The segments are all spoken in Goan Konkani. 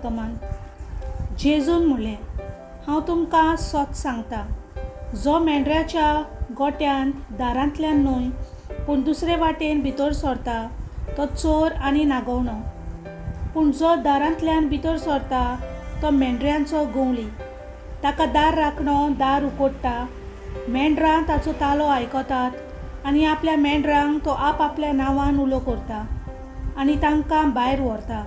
आगमन. जेजून म्हणलें, हांव तुमकां सोत सांगता, जो मेंढऱ्याच्या गोट्यांत दारांतल्यान न्हय पूण दुसरे वाटेन भितर सरता तो चोर आनी नागवणो. पूण जो दारांतल्यान भितर सरता तो मेंढऱ्यांचो गवळी. ताका दार राखणो दार उकोडटा. मेंढरां ताचो तालो आयकतात आनी आपल्या मेंढरांक तो आपआपल्या नांवान उलो करता आनी तांकां भायर व्हरता.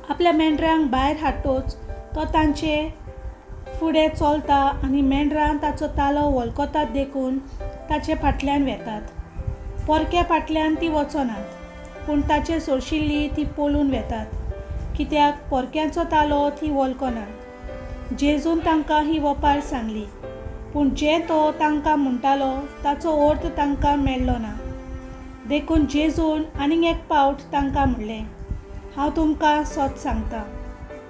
आपल्या मेंढरांक भायर हाडटच तो तांचे फुडें चलता आनी मेंढरां ताचो तालो वळखतात देखून ताचे फाटल्यान वेतात. परक्या फाटल्यान ती वचनात, पूण ताचे सोरशिल्ली ती पळून वेतात, कित्याक परक्यांचो तालो ती वळखनात. जेजून तांकां ही वपार सांगली, पूण जें तो तांकां म्हणटालो ताचो अर्थ तांकां मेळ्ळो ना. देखून जेजून आनीक एक पावट तांकां म्हणलें, हांव तुमकां सत सांगता,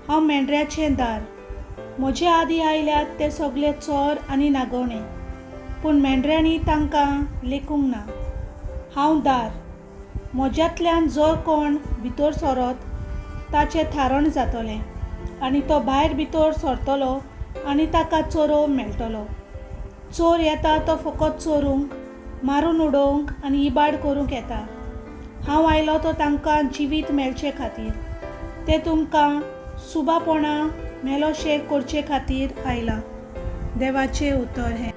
हांव मेंढऱ्याचें दार. म्हजे आदीं आयल्यात ते सगळे चोर आनी नागवणे, पूण मेंढऱ्यांनी तांकां लेखूंक ना. हांव दार. म्हज्यांतल्यान जो कोण भितर सरत ताचें थारण जातलें आनी तो भायर भितर सरतलो आनी ताका चरोव मेळटलो. चोर येता तो फकत चोरूंक, मारून उडोवंक आनी इबाड करूंक येता. हांव आयलो तो तांकां जिवीत मेळचे खातीर, तें तुमकां सुबापणा मेलोशें करचे खातीर आयलां. देवाचें उतर हें.